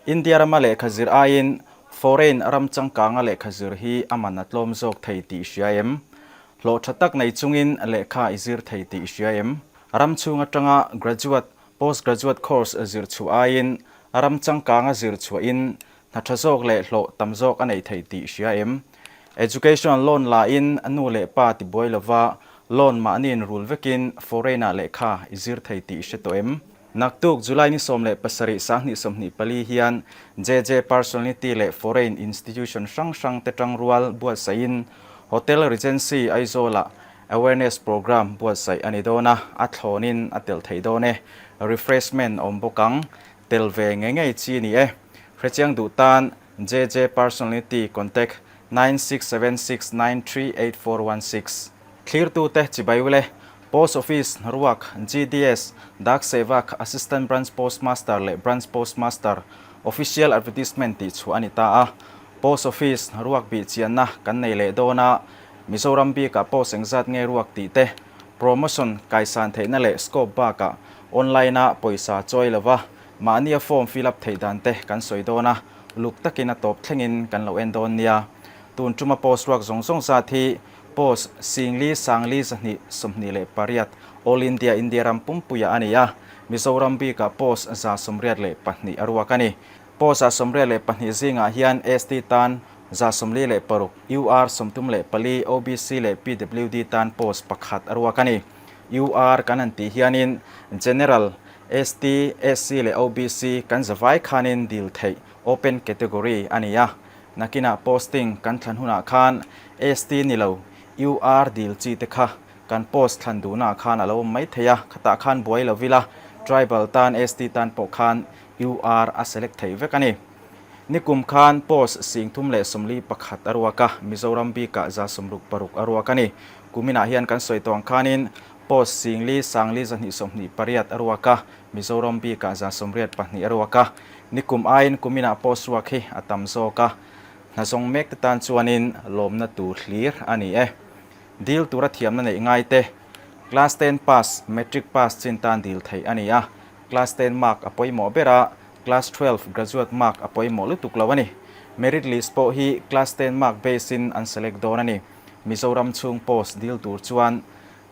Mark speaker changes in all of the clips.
Speaker 1: India rama lehkha zir aiin foreign ram changkanga lehkha zir hi a man a tlawm zawk thei tih i hria em? Hlawh tha tak nei chungin lehkha i zir thei tih i hria em? Ram chhung atanga graduate, post graduate course zir chhuah aiin ram changkanga zir chhuahin hna tha zawk leh hlawh tam zawk a nei thei tih i hria em? Educational loan lahin nu leh pa tibuai lova loan mahniin rul vekin foreign-ah lehkha i zir thei tih i hre tawh em? Naktuk July ni 17 2024 hian JJ Personality leh Foreign Institution hrang hrang te tangrual buatsaihin Hotel Regency Aizawlah Awareness Programme buatsaih a ni dawn a, a thlawnin a tel thei dawn e. Refreshment awm bawk ang, tel ve ngei ngei chi ni e. Hrechiang duh tan JJ Personality contact 9676938416. Thlirtute chibai ule, Post Office, Hnaruak, GDS, Dak Sevak, Assistant Branch Postmaster leh Branch Postmaster, Official Advertisement tih chhuah a ni ta a. Post Office, Hnaruak bih chianna kan nei leh dawn a, Mizoram bikah post engzat nge ruak tih te, promotion kaisan theihna leh scope bakah online-a pawisa chawi lova mahnia form fill up theih dan te kan sawi dawn a, uluk takin a tawp thlengin kan lo en dawn nia. Tun tuma post ruak zawng zawng zat hi Post, Singli, Sangli, 228, All India India ram pumpuiah a ni a, Mizoram bikah Post 182 a ruak a ni. Post 182 zingah hian ST tan 146, UR 34, OBC leh PWD tan Post pakhat a ruak a ni. UR kan han tih hianin General, ST, SC leh OBC kan zavai khanin dil theih Open Category a ni a. Nakinah posting kan thlan hunah khan ST ni lo UR dil chi te kha kan post thlan duhnaah khan a lo awm mai thei a, khatah khan buai lo ila tribal tan ST tan pawh khan UR a select theih vek a ni. Nikum khan post 341 a ruak a, Mizoram bikah 66 a ruak a ni. Kuminah hian kan sawi tawh ang khanin post 4 sang li 228 a ruak a, Mizoram bikah 82 a ruak a, nikum aiin kuminah post ruak hi a tam zawk a, hna zawng mek te tan chuanin lawmna tur hlir a ni e. Dil tura thiamna neih ngai te, Class ten pass, Matric pass chin tan dil theih a ni a, Class ten mark a pawimawh ber a, Class 12 graduate mark a pawimawh lutuk lo a ni. Merit list pawh hi Class ten mark base in an select dawn a ni. Mizoram chhung post dil tur chuan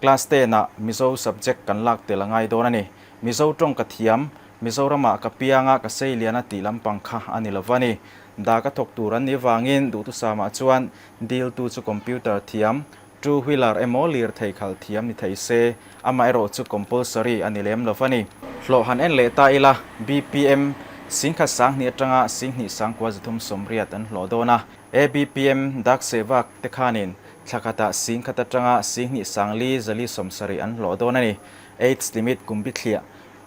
Speaker 1: Class ten ah Mizo subject kan lak tel a ngai dawn a ni. Mizo tawng ka thiam, Mizoramah ka piang a, ka sei lian a tih lampang kha a ni lo va ni. Dak a thawk tur an nih vangin duhthusam ah chuan deal tu chu computer thiam, two wheeler emaw lirthei khal thiam ni thei se, amaherawh chu compulsory a ni lem lo va ni. Hlawh han en leh ta ila, BPM 10,000 2 atanga 2 sangkua 380 an hlawh dawn a. ABPM Dak Sevak te khanin thla khatah 10,000 atanga 2 sangli 470 an hlawh dawn a ni. Age limit kum bithliah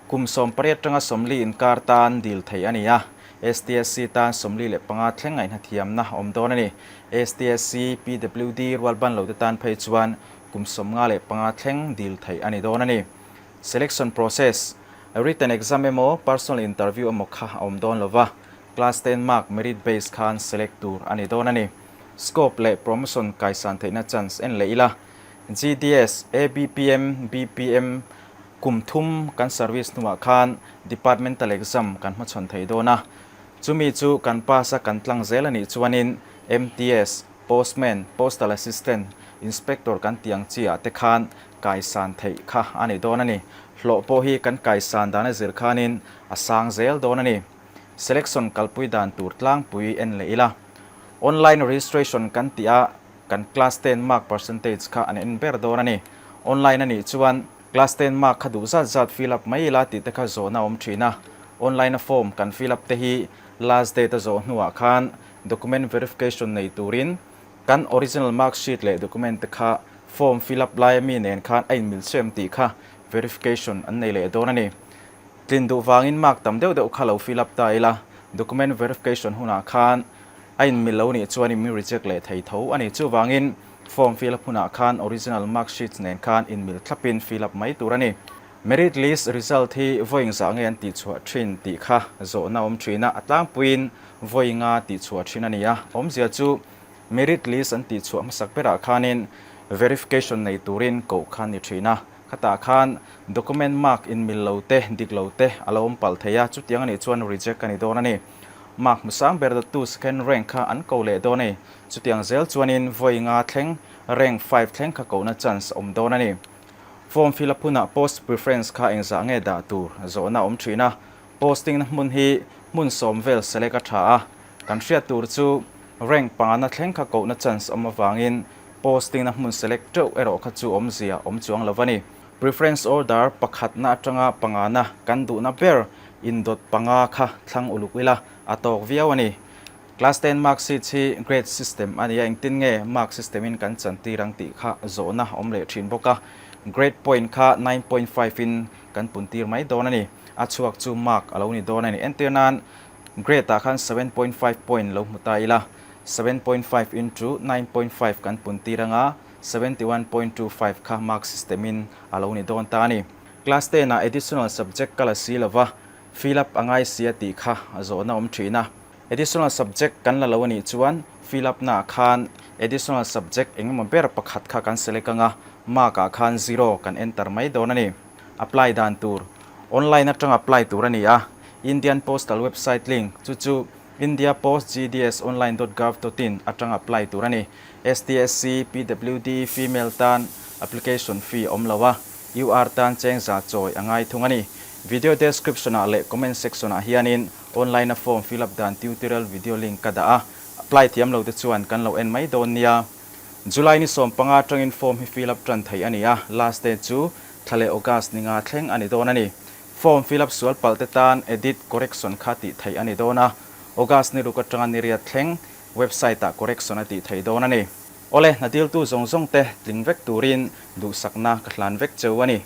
Speaker 1: kum 18 atanga 40 inkar tan dil thei a ni a, STSC tan 45 thleng ngaihna thiamna awm dawn a ni. STSC, PWD rualban lote tan phei chuan kum 55 thleng dil theih a ni dawn a ni. Selection process, Written exam emaw personal interview emaw kha a awm dawn lova, Class ten mark merit base khan select tur a ni dawn a ni. Scope leh promotion kaisan theihna chance en leh ila. GDS, ABPM, BPM kum thum kan service hnuah khan departmental exam kan hmachhawn thei dawn a. Chumi chu kan pass a kan tlang zel a nih chuanin MTS, Postman, Postal Assistant, Inspector kan tih ang chi ah te khan kaisan theih kha a ni dawn a ni. Hlawh pawh hi kan kaisan dan a zir khanin a sang zel dawn a ni. Selection kalpui dan tur tlangpui en leh ila. Online registration kan tih a kan class ten mark percentage kha an en ber dawn a ni. Online a nih chuan class ten mark kha duh zat zat fill up mai ila tih te kha zawhna a awm thin a. Online a form kan fill up te hi last date a zawh hnuah khan document verification nei turin kan original mark sheet leh document te kha form fill up laia mi nen khan a inmil chiah em tih kha verification an nei leh dawn a ni. Tlin duh vangin mark tam deuh deuh kha lo fill up ta ila, document verification hunah khan a inmil lo nih chuan in reject leh thei tho a ni. Chuvangin form fill up hunah khan original mark sheets nen khan inmil thlapin fill up mai tur a ni. Merit list result hi vawi engzah nge an tihchhuah thin tih kha zawhna awm thin a, a tlangpuiin vawi nga tihchhuah thin a ni a. Awmzia chu merit list an tihchhuah hmasak berah khanin verification nei turin koh kha a ni thin a. Khatah khan document mark inmil lo te, dik lo te a lo awm palh thei a, chutiang a nih chuan reject a ni dawn a ni. Mark hmu sang ber dawttu second rank kha an ko leh dawn a ni. Chutiang zel chuanin vawi nga thleng rank five thleng kha kohna chance a awm dawn a ni. Form fill up hunah post preference kha engzah nge dah tur zawhna a awm thin a. Posting na hmun hi hmun sawm vel select a tha a. Kan hriat tur chu rank pangana thleng kha kohna chance awm avangin posting na hmun select teuh erawh kha chu awmzia awm chuang lo a ni. Preference order pakhatna atanga pangana kan duhna ber indawt panga kha thlang uluk ila a tawk viau a ni. Class ten mark sheet hi grade system a ni a, engtin nge mark system in kan chantir ang tih kha zawhna awm leh thin bawk a. Grade point kha 9.5 in kan puntir mai dawn a ni. A chhuak chu mark a lo ni dawn a ni. Entir nan grade ah khan 7.5 point lo hmu ta ila, 7.5 into 9.5 kan puntir anga, 71.25 kha mark system in a lo ni dawn ta a ni. Class ten ah additional subject ka la si lova, fill up a ngai sia tih kha zawhna awm thin a. Additional subject kan la lo a nih chuan fill up naah khan additional subject engemaw ber pakhat kha kan select anga, mark ah khan zero kan enter mai dawn a ni. Apply dan tur, Online atang apply tur a ni a, Indian Postal website link chu chu indiapostgdsonline.gov.in atang apply tur a ni. STSC, PWD, Female tan application fee awm lo a, UR tan cheng za chawi a ngai thung a ni. Video description ah leh comment section ah hianin online a form fill up dan tutorial video link ka dah a, apply thiam lo te chuan kan lo en mai dawn nia. July ni 15 atangin form hi fill up tan theih a ni a, last date chu thla leh August ni nga thleng a ni dawn a ni. Form fill up sual palh te tan edit correction kha tih theih a ni dawn a, August ni ruk atanga ni riat thleng website ah correction a tih theih dawn a ni. Awle, hna diltu zawng zawng te tling vek turin duhsakna ka hlan vek cheu a ni.